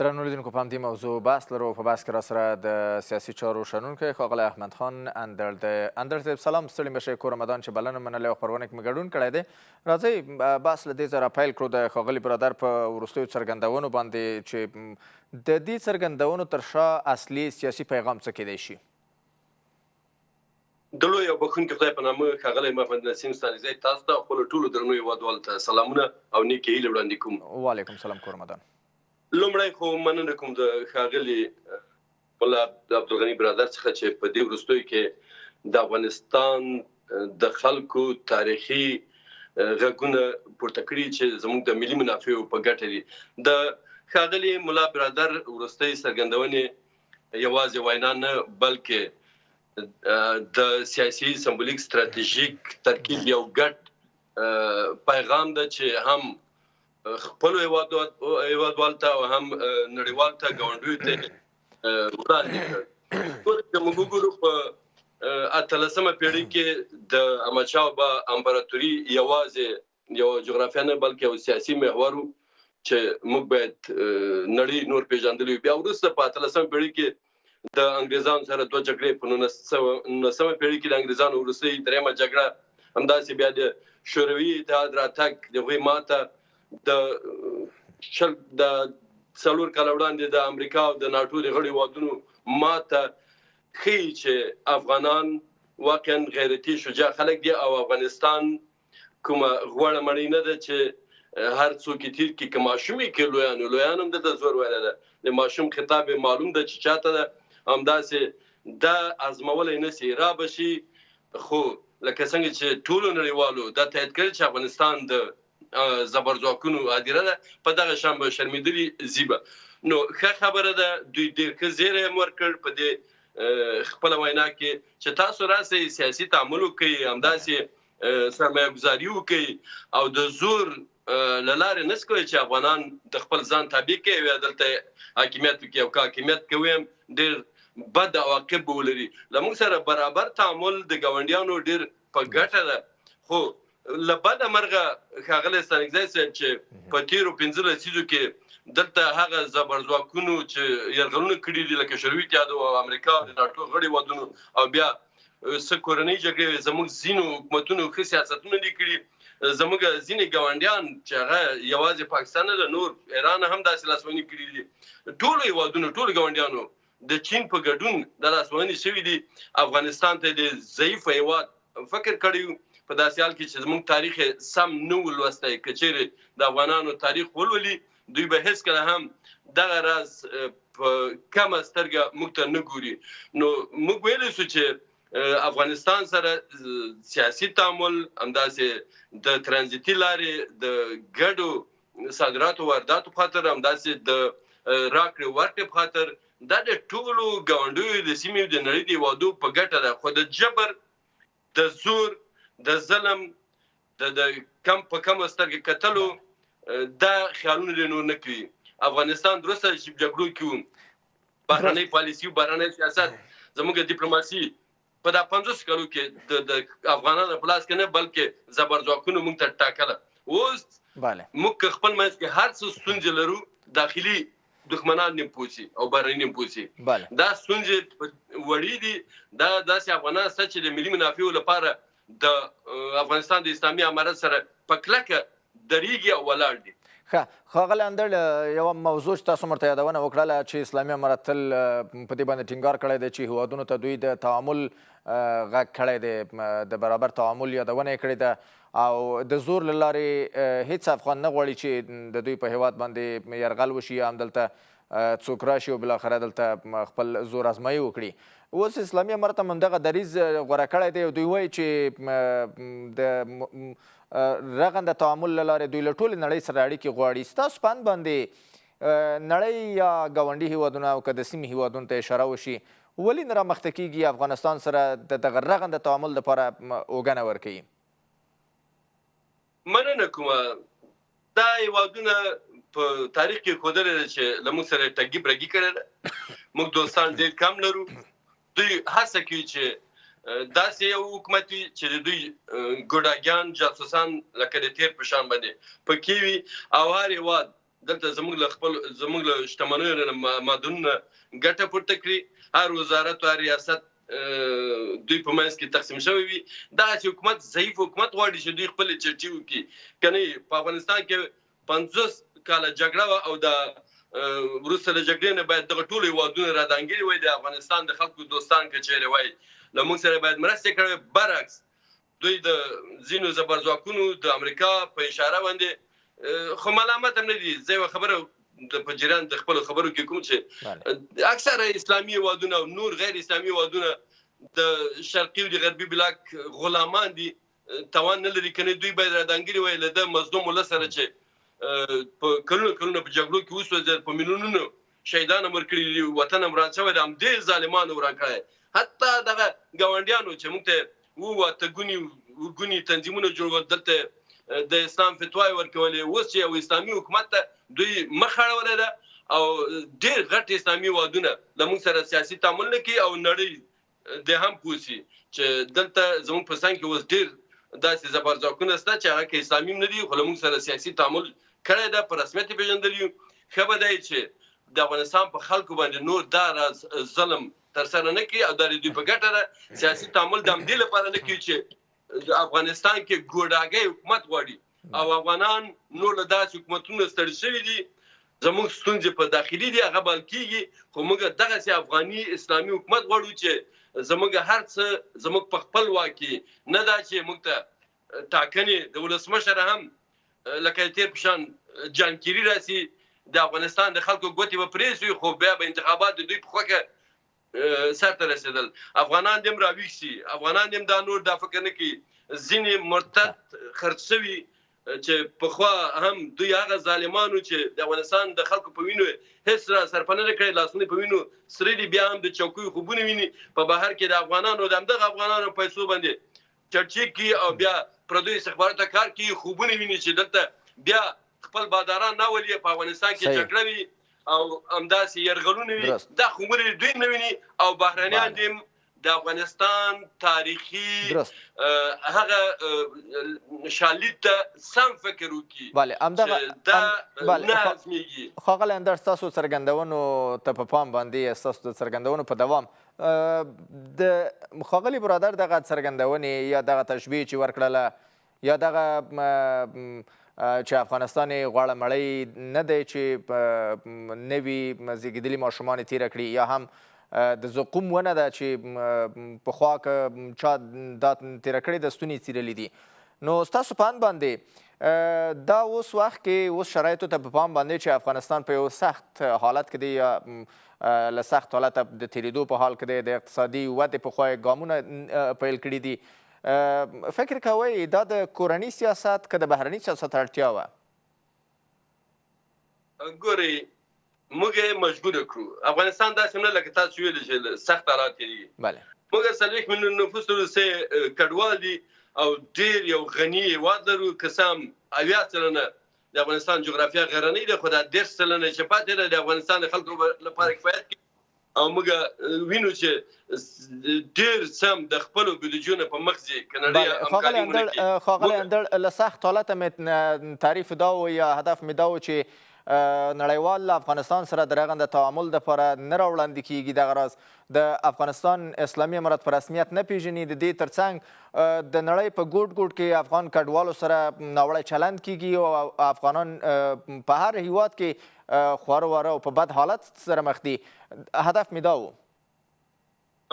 درنو لیدونکو په همدې موضوع بحث لرو. په بحث کې راسره د سیاسي چارو شنونکی ښاغلی احمد خان اندړ دی. اندړ صاحب سلام، ستړي مه شئ، کور مدان چې بلنه منلې او خپرونه کې مو ګډون کړی دی. راځئ بحث له دې ځایه راپیل کړو د ښاغلي برادر په وروستیو څرګندونو باندې چې د دې څرګندونو تر شا اصلي سیاسي پیغام څه کېدای شي؟ د لوی او بخښونکي خدای په نامه ښاغلی محمد نسیم ستانکزی تاسو ته او خپلو ټولو درنو هیوادوالو ته سلامونه او نیکې هیلې وړاندې کوم. وعلیکم سلام کور مدان. لومړی خو مننه کوم د ښاغلي ملا عبدالغني برادر څخه چې په دې وروستیو کې د افغانستان د خلکو تاریخي غږونه پورته کړي چې زموږ د ملي منافعو په ګټه دي. د ښاغلي ملا برادر وروستۍ څرګندونې یوازې وینا نه بلکې د سیاسي سمبولیک ستراتیژیک ترکیب یو ګډ پیغام ده چې هم خپل هیوادوال ته او هم نړیوال ته ګاونډیو ته وړاندې کړ. که موږ وګورو په 18مه پیړۍ کې د احمدشاه بابا امپراتوري یوازې یو جغرافیا نه بلکې یو سیاسي محور و چې موږ باید نړۍ نور پیژندلی. بیا وروسته په 18مه پیړۍ کې د انګریزانو سره دوه جګړې، په 19مه پیړۍ کې د انګریزانو وروستۍ درېیمه جګړه، همداسې بیا د شوروي اتحاد راتګ، د هغوی ماته، د شل د 4 کاله وړاندې د امریکا او د ناټو د غړو هېوادونو ماته ښیي چې افغانان واقعا غیرتي شجاع خلک دي او افغانستان کومه غوړه مړۍ نه ده چې هر څوک یې تیر کړي، که ماشوم یې که لویانو، لویان هم دلته زور ویلی ده، د ماشوم خطاب یې معلوم ده چې چاته ده، همداسې دا ازمولی نه سي، را به شي. خو لکه څنګه چې ټولو نړیوالو دا تایید کړې چې افغانستان د زبرځواکونو هدیره ده، په دغه شان به شرمېدلي ځي به. نو ښه خبره ده، دوی ډېر ښه زیری هم ورکړ په دې خپله وینا کې چې تاسو راسئ سیاسي تعامل وکړئ، همداسې سرمایه ګذاري وکړئ او د زور له لارې نه کوي چې افغانان د خپل ځان تابع کړي او یا دلته حاکمیت وکړي، او که حاکمیت کوي هم ډېر بد عواقب به ولري. له موږ سره برابر تعامل د ګاونډیانو ډېر په ګټه ده. خو له بده مرغه ښاغلی ستانکزی صاحب چې په تېرو 5 لسیزو کې دلته هغه زبرځواکونو چې یرغلونه کړي دي لکه شوروي اتحاد او امریکا او د ناټو غړي هېوادونو او بیا څه کورنۍ جګړې وې، زموږ ځینو حکومتونو ښه سیاستونه دي کړي، زموږ ځینې ګاونډیان چې هغه یوازې پاکستان نه ده، نور ایران هم داسې لاسوهنې کړي دي، ټولو هېوادونو ټولو ګاونډیانو د چین په ګډون دا لاسوهنې شوې دي. افغانستان ته د ضعیف هېواد فکر کړی و، په داسې حال کې چې زموږ تاریخ سم نه و لوستی. که چیرې د افغانانو تاریخ ولولي دوی به هېڅکله هم دغه راز په کمه سترګه موږ ته نه ګوري. نو موږ ویلی شو چې افغانستان سره سیاسي تعامل، همداسې د ترانزیتي لارې د ګډو صادراتو وارداتو په خاطر، همداسې د راکړې ورکړې په خاطر، دا د ټولو ګاونډیو د سیمې او د نړۍ د هېوادو په ګټه ده. خو د جبر، د زور، د ظلم، د کم په کم سترګې کتلو دا خیالونه دې نور نه کوي. افغانستان درسته چې جګړو کې و، بهرنۍ پالیسي، بهرنی سیاست، زموږ دیپلوماسي په دا 50 کلو کې د افغانانو په لاس کې نه بلکې زبرځواکونو موږ ته ټاکله. اوس موږ که خپل منځ کې هر څه ستونزې لرو، داخلي دښمنان نیم پوسي او بهرني نیم پوسي، دا ستونزې وړې دي. دا داسې افغانان شته چې د ملي منافعو لپاره د افغانستان د اسلامي امارت سره په کلکه درېږي او ولاړ دي. ښه ښاغلی اندړ، یوه موضوع چې تاسو ورته یادونه وکړله چې اسلامي امارت تل په دې باندې ټینګار کړی دی چې هیوادونو ته دوی د تعامل غږ کړی دی، د برابر تعامل یادونه یې کړې ده او د زور له لارې هیڅ افغان نه غواړي چې د دوی په هیواد باندې یرغل وشي یا هم دلته څوک راشي او بالاخره دلته خپل زور ازمایي وکړي. اوس اسلامي امارت هم همدغه دریځ غوره کړی دی او دوی وایي چې د رغنده تعامل له لارې دوی له ټولې نړۍ سره اړیکې غواړي. ستاسو په اند باندې نړۍ یا ګاونډي هیوادونه او که د سیمې هیوادونو ته اشاره وشي، ولې نه رامخته کیږي افغانستان سره د دغه رغنده تعامل لپاره اوږه نه ورکوي؟ مننه کوم. دا هیوادونه په تاریخ کې ښودلې ده چې له موږ سره ټګي برګي کړې ده، موږ دوستان ډېر کم لرو. دوی هڅه کوي چې داسې یو حکومت وي چې د دوی ګوډاګیان، جاسوسان لکه د تېر په شان باندې پکې وي او هر هیواد دلته زموږ له خپل زموږ له شتمنیو نه، معدنونو ګټه پورته کړي. هر وزارت او هر ریاست دوی په منځ کې تقسیم شوی وي. دغسې حکومت، ضعیف حکومت غواړي چې دوی خپلې چټي وکړي. که نه په افغانستان کې 50 کاله جګړه وه او د وروسته له جګړې نه باید دغه ټول هېوادونه رادانګلي وای، د افغانستان د خلکو دوستان که چېرې وای له موږ سره باید مرستې کړې وای. برعکس دوی د ځینو زبرځواکونو د امریکا په اشاره باندې، خو ملامت هم نه دي. زه یوه خبره د په جریان د خپلو خبرو کې کوم چې اکثره اسلامي هېوادونه او نور غیر اسلامي هېوادونه د شرقي او د غربي بلاک غلامان دي، توان نه لري. کنه دوی باید رادانګلي وای له ده مظلوم ولس سره چې په کلونو کلونو په جګړو کې وسوځېدل، په میلیونونو شهیدان هم ورکړي دي، وطن هم وران شوی دی، همدې ظالمانو وران کړی. حتی دغه ګاونډیانو چې موږ ته وو اته ګوني ګوني تنظیمونه جوړول، دلته د اسلام فتوا یې ورکولې، اوس چې یو اسلامي حکومت ته دوی مخ اړولی ده او ډېر غټ اسلامي هېوادونه له موږ سره سیاسي تعامل نه کوي، او نړۍ دې هم پوه سي چې دلته زموږ په څنګ کې اوس ډېر داسې زبرځواکونه شته چې هغه که اسلامي هم نه دي خو له موږ سره سیاسي تعامل کړی ده، په رسمیت یې پېژندلي یو. ښه به دی چې د افغانستان په خلکو باندې نور دا راز ظلم ترسره نه کړي او دا د دوی په ګټه ده. سیاسي تعامل د همدې لپاره نه کوي چې د افغانستان کې ګوډاګی حکومت غواړي او افغانان نور له داسې حکومتونو ستړي شوي دي. زموږ ستونزې په داخلي دي، هغه به حل کېږي، خو موږ دغسې افغاني اسلامي حکومت غواړو چې زموږ هر څه زموږ په خپل واک کې، نه دا چې موږ ته ټاکنې د ولسمشر هم لکه تېر په شان جانکیري راسي، د افغانستان د خلکو ګوتې به پرې سوي، خو بیا به انتخابات د دوی په خوښه سر ته رسېدل. افغانان دې هم راویښ سي، افغانان دې هم دا نور دا فکر نه کوي. ځینې مرتد خرڅ شوي چې پخوا هم دوی هغه ظالمانو چې د افغانستان د خلکو په وینو هېڅ را سرپنه نه کړې، لاسونه په وینو سرې دي، بیا هم د چوکیو خوبونه ویني. په بهر کې د افغانانو د همدغه افغانانو پیسو باندې چړچې کوي او بیا پردیو استخباراتو ته کار کوي، خوبونه ویني چې دلته بیا خپل باداران نه ولي، په افغانستان کې جګړه وي او همداسې یرغلونه وي. دا خوبونه دوی نه ویني او بهرنیان دې د افغانستان تاریخي هغه شالید ته سم فکر وکړي. بله همدغه دا نه هضمېږي. ښاغلی اندړ، ستاسو څرګندونو ته په پام باندې، ستاسو د څرګندونو په دوام، د ښاغلي برادر دغه څرګندونې یا دغه تشبیه چې ورکړله، یا دغه چې افغانستان یې غوړه مړۍ نه دی چې نوي زیږېدلي ماشومان یې تېره کړي، یا هم د زقوم ونه ده چې پخوا که چا دا تېره کړې ده ستوني یې څیرلي دي، نو ستاسو په اند باندې دا اوس وخت کې اوس شرایطو ته په پام باندې چې افغانستان په یو سخت حالت کې دی یا له سخت حالته د تېرېدو په حال کې دی، د اقتصادي ودې په خوا یې ګامونه پیل کړي دي، فکر کوئ دا د کورني سیاست که د بهرني سیاست اړتیا وه؟ ګورئ، موږ یې مجبور کړو. افغانستان داسې نه لکه تاسو ویلي چې سخت حالات تېرېږي. موږ 40 میلیون نفوس لرو، څه کډوال دي او ډېر یو غني هېواد لرو. که څه هم 70% د افغانستان جغرافیا غرنۍ ده، خو دا 30% چې پاتې ده د افغانستان د خلکو لپاره کفایت کوي. او موږ وینو چې ډېر سم د خپلو بودیجو نه په مخ ځي، که نړۍ همکاري ونه کړي. ښاغلی اندړ، له سخت حالته مې تعریف دا و یا هدف مې دا و چې نړیوال له افغانستان سره د رغنده تعامل دپاره نه راوړاندې کیږي، دغه راز د افغانستان اسلامي امارت په رسمیت نه پیژني، د دې ترڅنګ د نړۍ په ګوټ ګوټ کې افغان کډوالو سره ناوړه چلند کیږي او افغانان په هر هیواد کې خواره واره او په بد حالت سره مخ دي. هدف مې دا و.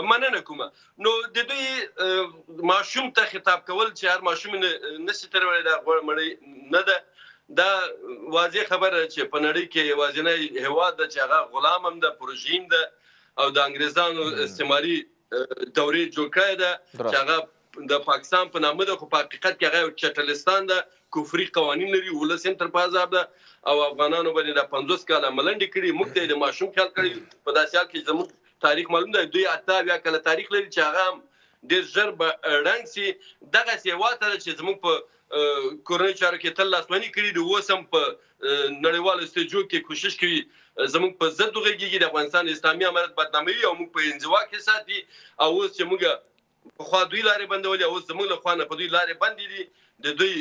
مننه کوم. نو د دوی ماشوم ته خطاب کول چې هر ماشوم نشي ترولی، دا غوړه مړۍ نه ده. دا واضح خبره ده چې په نړۍ کې یوازینی هیواد ده چې هغه غلام هم ده، پروژې هم ده او د انګریزانو استعماري دورې جوړ کړی ده چې هغه د پاکستان په نامه ده، خو په حقیقت کې هغه یو چټلستان ده، کفري قوانین لري، ولس هم تر په عذاب ده او افغانانو باندې دا 50 کاله ملنډې کړي. موږ ته یې د ماشوم خیال کړی، په داسې حال کې زموږ تاریخ معلوم دی، دوی 78 کاله تاریخ لري چې هغه هم ډېر ژر به ړنګ سي. دغسې هېواد ته چې زموږ په کورنیو چارو کې تل لاسوهنې کړي دي، اوس هم په نړیوالو ستیجو کې کوشش کوي زموږ په ضد وغږېږي، د افغانستان اسلامي امارت بدناموي او موږ په انزوا کې ساتي. او اوس چې موږ پخوا دوی لارې بندولې، اوس زموږ له خوا نه په دوی لارې بندې دي. د دوی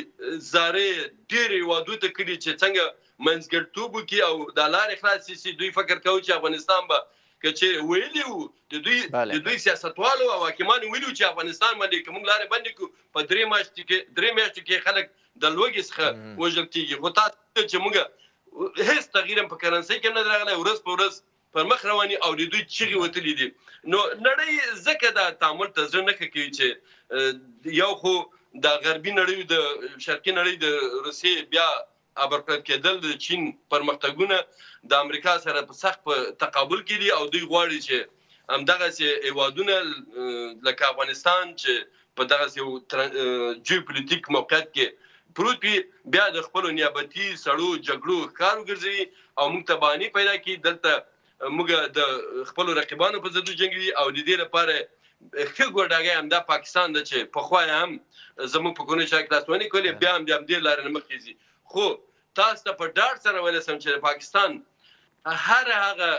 زارې ډېرې هېوادو ته کړي چې څنګه منځګړتوب وکړي او دا لارې خلاصې شي. دوی فکر کوي چې افغانستان به که چې ویلي وو د دوی د دوی سیاستوالو او حاکمانو ویلي چې افغانستان باندې که موږ لارې بندې کړو په درې میاشتو کې خلک د لوږې څخه وژل کېږي. خو تاسو چې موږ هیڅ تغییر هم په کرنسۍ کې نه راغلی، ورځ په ورځ پر مخ رواني او د دوی چیغې وتلي دي. نو نړۍ ځکه دا تعامل ته زړه نه ښه کوي چې یو خو د غربي نړۍ، د شرقي نړۍ، د روسیې بیا ابرقدرت کېدل، د چین پرمختګونه د امریکا سره په سخت په تقابل کې دي او دوی غواړي چې همدغسې هېوادونه لکه افغانستان چې په دغسې یو جیوپولیټیک موقعیت کې پروت وي بیا د خپلو نیابتي سړو جګړو ښکار وګرځوي او موږ ته بهانې پیدا کړي. دلته موږ د خپلو رقیبانو په ضد وجنګوي او د دې لپاره ښه ګوډاګی همدا پاکستان ده چې پخوا یې هم زموږ په کورنیو چارو کې لاسوهنې کولې، بیا هم د همدې لارې نه مخکې ځي. خو تاسو ته په ډاډ سره ویلی شم چې د پاکستان هر هغه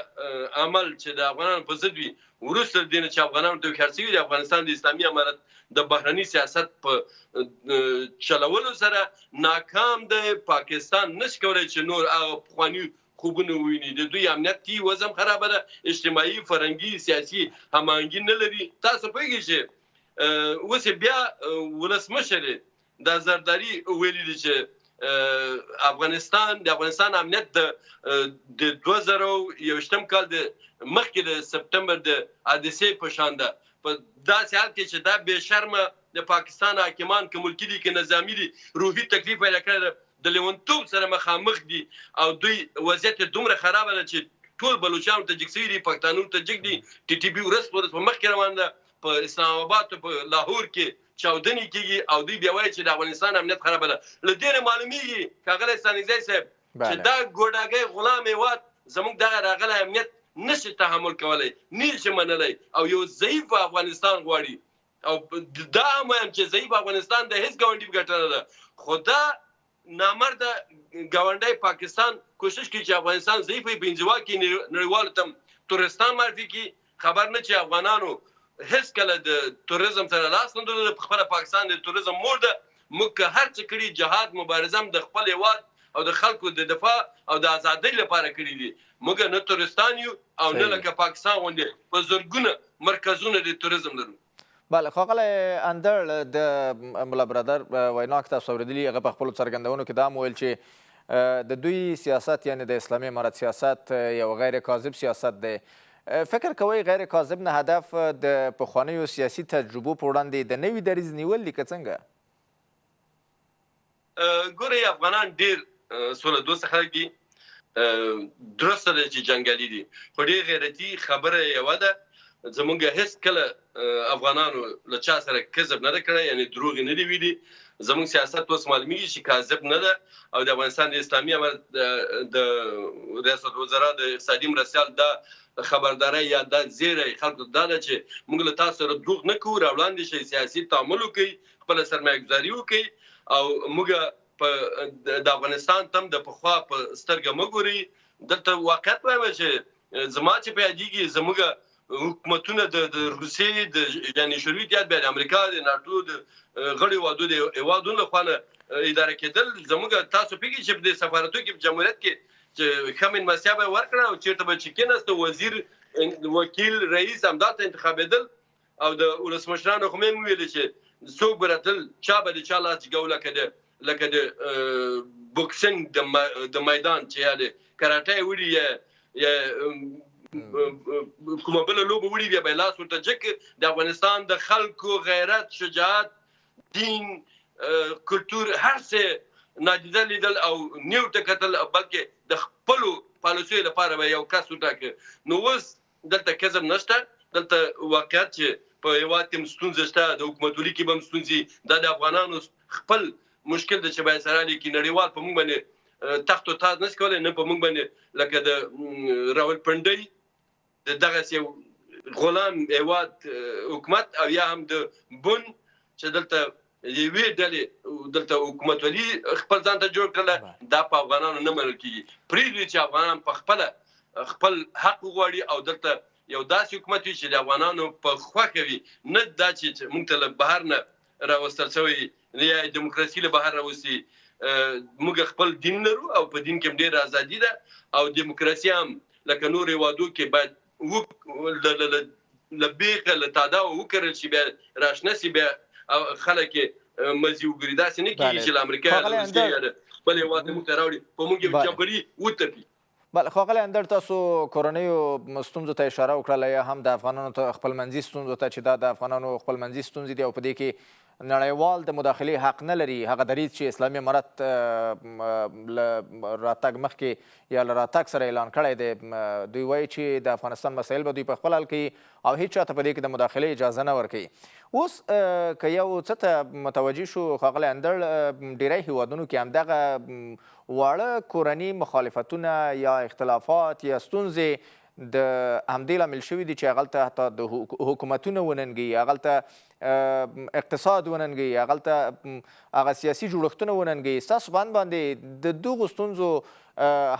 عمل چې د افغانانو په ضد وي، وروسته له دې نه چې افغانانو ته هوښیار شوي، د افغانستان د اسلامي امارت د بهرني سیاست په چلولو سره ناکام دی. پاکستان نشي کولی چې نور هغه پخواني خوبونه وویني. د دوی امنیتي وضع هم خرابه ده، اجتماعي، فرهنګي، سیاسي هماهنګي نه لري. تاسو پوهېږئ چې اوس بیا ولسمشر دا زرداري ویلي دي چې افغانستان د افغانستان امنیت د 2021 کال د مخکې د سپټمبر د حادثې په شان ده، په داسې حال کې چې دا بې شرمه د پاکستان حاکمان که ملکي دي که نظامي دي روحي تکلیف پیدا کړی ده، د لیونتوب سره مخامخ دي او دوی وضعیت یې دومره خرابه ده چې ټول بلوچانو ته جګ شوي دي، پښتانو ته جګ دي، ټي ټي پي ورځ په ورځ په مخ کې روان ده، په اسلام اباد په لاهور کې چاودنې کېږي او دوی بیا وایي چې د افغانستان امنیت خرابه ده. له دې نه معلومیږي ښاغلی ستانکزی صاحب چې دا ګوډاګی غلام هېواد زموږ دغه راغلی امنیت نشي تحمل کولی، نه شي منلی او یو ضعیف افغانستان غواړي. او دا هم وایم چې ضعیف افغانستان د هیڅ ګاونډي په ګټه نه ده، خو دا نامرده ګاونډی پاکستان کوشش کوي چې افغانستان ضعیف وي، په انزوا کې نړیوالو ته تورستان معرفي کړي. خبر نه چې افغانانو هیڅ کله د توریزم سره لاس نه درلود، په خپله پاکستان د توریزم مور ده. موږ که هر څه کړي، جهاد مبارزه هم د خپل هېواد او د خلکو د دفاع او د ازادۍ لپاره کړي دي. موږ نه تورستان یو او نه لکه پاکستان غوندې په زرګونه مرکزونه د توریزم لرو. بله ښاغلی اندړ، د ملا برادر وینا که تاسو اورېدلي، هغه په خپلو څرګندونو کې دا هم وویل چې د دوی سیاست یعنې د اسلامي امارت سیاست یو غیر کاذب سیاست دی. فکر کوئ غیر کاذب نه هدف د پخوانیو سیاسي تجربو په وړاندې د نوي دریځ نیول دي که څنګه؟ ګورئ، افغانان ډېر سوله دوسته خلک دي، درسته ده چې جنګیالي دي، خو ډېر غیرتي خبره یې یوه ده، زمونږ هیڅ کله افغانانو له چا سره کذب نه ده کړی، یعنې دروغ یې نه دي ویلي. زمونږ سیاست اوس معلومیږي چې کاذب نه ده او د افغانستان د اسلامي امارت د ریاست وزرا د اقتصادي مرستیال دا خبرداری یا دا زیری خلکو ته دا ده چې موږ له تاسو سره دروغ نه کوو، راوړاندې شئ، سیاسي تعامل وکړئ، خپله سرمایه ګذاري وکړئ او موږ په د افغانستان تم د پخوا په سترګه مه ګورئ. دلته واقعیت وایم چې زما چې په یادېږي زموږ حکومتونه د روسیې د یعنې شوروي اتحاد، بیا د امریکا د ناټو د غړیو هېوادو د هېوادونو له خوا نه اداره کېدل. زموږ تاسو پوهېږئ چې په دې سفارتو کې په جمهوریت کې چې ښه مېلمستیا به یې ورکړه او چېرته به چې کېناسته وزیر، وکیل، رئیس همدلته انتخابېدل. او د ولسمشرانو خو مې هم ویلې چې څوک به راتلل چا به د چا لاس جګاوه، لکه د بوکسینګ د میدان چې یا د کراټه یې وړي یا کومه بله لوبه وړي، بیا به یې لاس ورته جګ کړ. د افغانستان د خلکو غیرت، شجاعت، دین، کلتور هر څه نادیده لیدل او نیو ته کتل، بلکې د خپلو پالیسیو لپاره به یو کس وټاکه. نو اوس دلته کذب نشته، دلته واقعیت چې په هېواد کې هم ستونزې شته، د حکومتولي کې به هم ستونزې، دا د افغانانو خپل مشکل دی چې باید سره حل کړي. نړیوال په موږ باندې تخت و تاز نشي کولی، نه په موږ باندې لکه د راولپنډۍ د دغسې یو غلام هېواد حکومت او یا هم د بن چې دلته یوې ډلې دلته حکومتولي خپل ځان ته جوړ کړله، دا په افغانانو نه منل کېږي. پرېږدي چې افغانان په خپله خپل حق وغواړي او دلته یو داسې حکومت وي چې د افغانانو په خوښه وي، نه دا چې موږ ته له بهر نه راوستل شوی یا دیموکراسي له بهر راوستي. موږ خپل دین لرو او په دین کې هم ډېره ازادي ده او دیموکراسي هم لکه نور هېوادو کې باید له بیخه له تاداوه وکرل شي، بیا راشنه شي، بیا خلک یې مزي وګوري. داسې نه کېږي چې له امریکا یا له روسیې یا له بل هېواد نه موږ ته راوړي، په موږ یې جبري وتپي. بله ښاغلی اندړ، تاسو کورنیو ستونزو ته اشاره وکړله یا هم د افغانانو ته خپلمنځي ستونزو ته چې دا د افغانانو خپلمنځي ستونزې دي او په دې کې نړیوال د مداخلې حق نه لري، هغه دریځ چې اسلامي امارت له راتګ مخکې یا له راتګ سره اعلان کړی دی، دوی وایي چې د افغانستان مسایل به دوی په خپله حل کوي او هیچا ته په دې کې د مداخلې اجازه نه ورکوي. اوس که یو څه ته متوجه شو ښاغلی اندړ، ډیری هیوادونو کې همدغه واړه کورني مخالفتونه یا اختلافات یا ستونزې د همدې لامل شوي دي چې هغلته حتی د حکومتونه وننګوي، هغلته اقتصاد وننګوي، هغلته هغه سیاسي جوړښتونه وننګوي. ستاسو په اند باندې د دغو ستونزو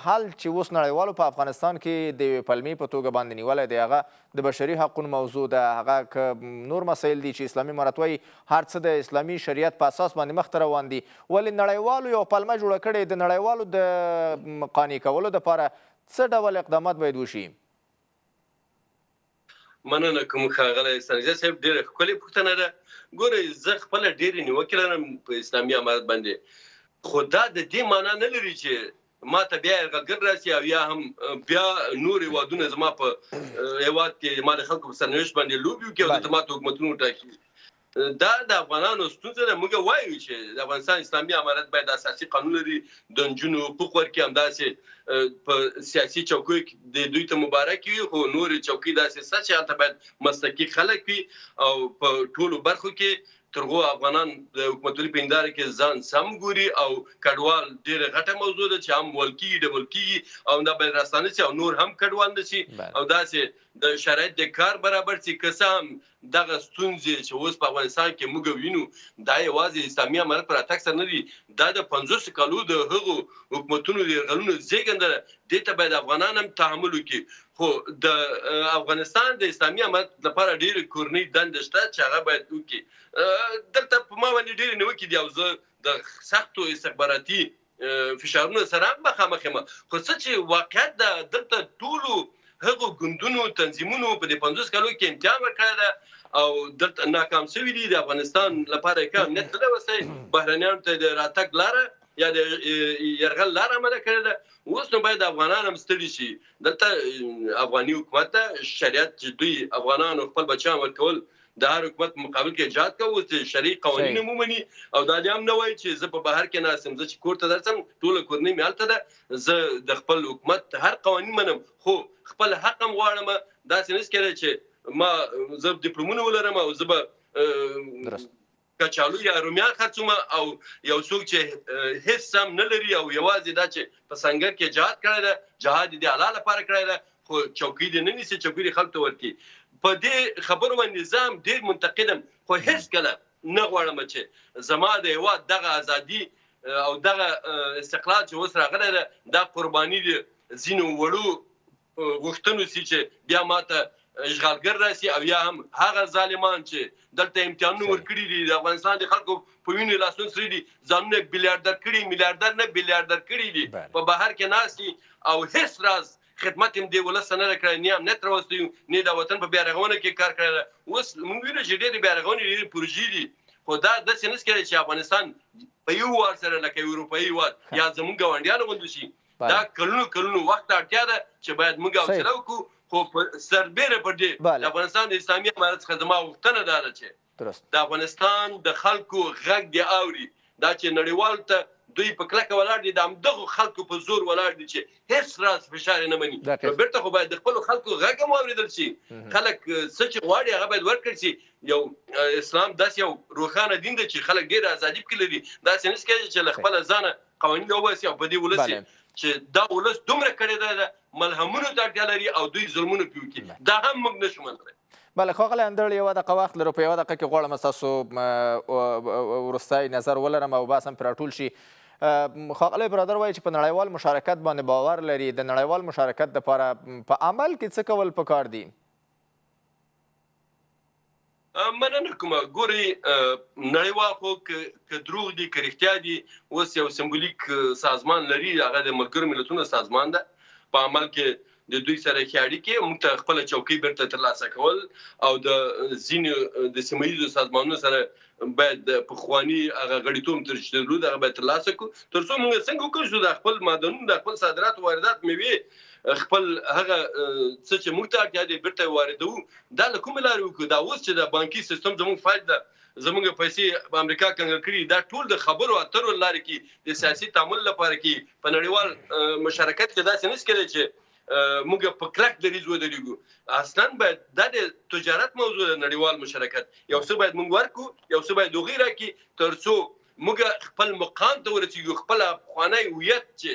حل چې اوس نړیوالو په افغانستان کې د یوې پلمې په توګه باندې نیولی دی، هغه د بشري حقونو موضوع ده، هغه که نور مسایل دي چې اسلامي امارت وایي هر څه د اسلامي شریعت په اساس باندې مخته روان دي، ولې نړیوالو یوه پلمه جوړه کړې، د نړیوالو د قانع کولو دپاره څه ډول اقدامات باید وشي؟ مننه کوم ښاغلی ستانکزی صاحب، ډېره ښکلې پوښتنه ده. ګورئ، زه خپله ډېرې نیوکې لرم په اسلامي امارت باندې، خو دا د دې معنا نه لري چې ما ته بیا یرغلګر راسي او یا هم بیا نور هېوادونه زما په هېواد کې زما د خلکو په سرنوشت باندې لوبې وکړي او دلته ما ته حکومتونه وټاکي. دا د افغانانو ستونزه ده. موږ وایو چې د افغانستان اسلامي امارت باید اساسي قانون لري، د نجونو حقوق ورکړي، همداسې په سیاسي چوکیو کې د دوی ته مبارک وي، خو نورې چوکۍ داسې شته چې هلته باید مسلکي خلک وي او په ټولو برخو کې تر هغو افغانان د حکومتولي په هنداره کې ځان سم ګوري. او کډوال ډېره غټه موضوع ده چې هم وهل کېږي، ډبل کېږي او دا باید راستانه شي او نور هم کډوال نه شي او داسې د شرایط د کار برابر شي. که څه هم دغه ستونزې چې اوس په افغانستان کې موږ وینو دا یوازې اسلامي امارت پر راتګ سره نه دي، دا د 50 کالو د هغو حکومتونو د یرغلونو زېږنده ده. دې ته باید افغانان هم تحمل وکړي. خو د افغانستان د اسلامي امارت لپاره ډېرې کورنۍ دندې شته چې هغه باید وکړي. دلته په ما باندې ډېرې نیوکې دي او زه د سختو استخباراتي فشارونو سره هم مخامخ یم، خو څه چې واقعیت ده دلته ټولو هغو ګوندونو تنظیمونو په دې 50 کالو کې امتحان ورکړی ده او دلته ناکام شوي دي. د افغانستان لپاره یې ښه امنیت نه دی وستی، بهرنیانو ته د راتګ لاره یا د یرغل لاره آماده کړې ده. اوس نو باید افغانان هم ستړي شي. دلته افغاني حکومت ده، شریعت چې دوی افغانانو خپل بچیان ورکول د هر حکومت په مقابل کې جهاد کوو، اوس چې شرعي قوانین هم ومني او دا دې هم نه وایي چې زه په بهر کې ناست یم، زه چې کور ته درځم ټوله کورنۍ مې هلته ده، زه د خپل حکومت هر قوانین منم خو خپل حق هم غواړم. داسې نه شي کېدای چې ما زه دیپلومونه ولرم او زه به کچالو یا رومیان خرڅوم او یو څوک چې هیڅ هم نه لري او یوازې دا چې په سنګر کې جهاد کړی ده، جهاد یې د الله لپاره کړی ده، خو چوکۍ دې نه نیسي، چوکۍ دې خلکو ته ورکړي. په دې خبرو باندې زه هم ډېر منتقد یم، خو هیڅکله نه غواړم چې زما د هېواد دغه ازادي او دغه استقلال چې اوس راغلی ده دا قرباني دې ځینو وړو غوښتنو سي چې بیا ماته اشغالګر راسي او یا هم هغه ظالمان چې دلته امتحانونه ورکړي دي، د افغانستان د خلکو په وینو لاسونه سري دي، ځانونه بلیاردر کړي، میلیاردر نه بلیاردر کړي دي، په بهر کې ناست دي او هیڅ راز خدمت هم دې ولس ته نه دی کړی، نه امنیت راوستی، نه د وطن په بیا رغونه کې کار کړی دی. اوس موږ وینو چې ډېرې بیا رغونې ډېرې پروژې دي، خو دا داسې نه شي کېدای چې افغانستان په یو وار سره لکه یو اروپایي هېواد یا زموږ ګاونډیانو غوندې شي. دا کلونو کلونو وخت ته اړتیا ده چې باید موږ حوصله وکړو. خو سربېره پر دې د افغانستان د اسلامي امارت څخه زما غوښتنه دا ده چې د افغانستان د خلکو غږ دې اوري. دا چې نړیوالو ته دوی په کلکه ولاړ دي، د همدغو خلکو په زور ولاړ دي چې هیڅ راز فشار یې نه مني. نو بیرته خو باید د خپلو خلکو غږ هم واورېدل شي. خلک څه چې غواړي هغه باید ورکړل شي. یو اسلام داسې یو روښانه دین دی چې خلک ډېره ازادي پکې لري. داسې نه شي کېدای چې له خپله ځانه قوانین وباسي او په دې ولس چې دا ولس دومره کړېدی ده، ملهمونو ته اړتیا لري او دوی ظلمونه پرې وکړي، دا هم موږ نه شو منلی. بله ښاغلی اندړ، یوه دقیقه وخت لرو، په یوه دقیقه کې غواړم ستاسو وروستی نظر ولرم او بحث هم پرې راټول شي. ښاغلی برادر وایي چې په نړیوال مشارکت باندې باور لري، د نړیوال مشارکت دپاره په عمل کې څه کول پکار دي؟ مننه کوم. ګورئ، نړیوال خو که دروغ دي که رښتیا دي، اوس یو سمبولیک سازمان لري، هغه د ملګرو ملتونو سازمان ده. په عمل کې د دوی سره ښې اړیکې، موږ ته خپله چوکۍ بیرته ترلاسه کول او د ځینو د سیمه ییزو سازمانونو سره باید د پخواني هغه غړیتوب تر چې درلود هغه باید ترلاسه کړو، تر څو موږ څنګه وکړو چې د خپل معدنونو، د خپل صادرات، واردات، میوې، خپل هغه څه چې موږ ته اړتیا دي بیرته واردوو. دا له کومې لارې وکړو؟ دا اوس چې د بانکي سیستم زموږ فایل ده، زموږ پیسې په امریکا کنګل کړي، دا ټول د خبرو اترو لارې کې، د سیاسي تعامل لپاره کې، په نړیوال مشارکت کې داسې نشي کېدای چې موږ په کلک دریځ ودرېږو. اصلا باید دا د تجارت موضوع ده، نړیوال مشارکت، یو څه باید موږ ورکړو، یو څه باید هغوی راکړي، تر څو موږ خپل مقام ته ورسېږو، خپل پخوانی هویت چې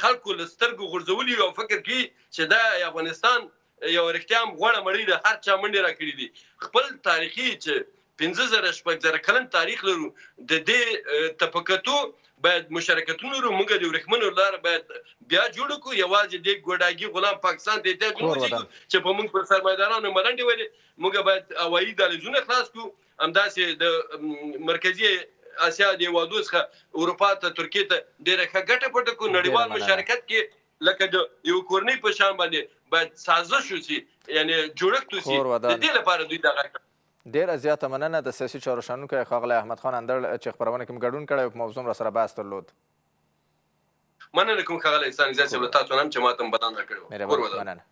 خلکو له سترګو غورځولي او فکر کوي چې دا افغانستان یو رښتیا هم غوړه مړۍ ده، هر چا منډې راکړي دي. خپل تاریخي چې 5000 6000 کلن تاریخ لرو، د دې ته په کتو باید مشارکتونه لرو. موږ د ورېښمنو لاره باید بیا جوړه کړو. یوازې دې ګوډاګي غلام پاکستان ته احتیاج نه اوسېږو چې په موږ پر سرمایدارانو ملنډې ولې. موږ باید هوایي دهلیزونه خلاص کړو، همداسې د مرکزي اسیا د هېوادو څخه اروپا ته، ترکیې ته ډېره ښه ګټه پورته کړو. نړیوال مشارکت کې لکه د یو کورنۍ په شان باندې باید سازش وشي، یعنې جوړښت وشي، د دې لپاره دوی دغه. ډېره زیاته مننه د سیاسي چارو شنونکی ښاغلی احمد خان اندړ چې خپرونه کې مو ګډون کړی او په موضوع مو راسره بحث درلود. مننه کوم ښاغلی احسان زیات صاحب له تاسو نه هم چې ماته مو بلنه راکړې وه. کور ودان. مننه.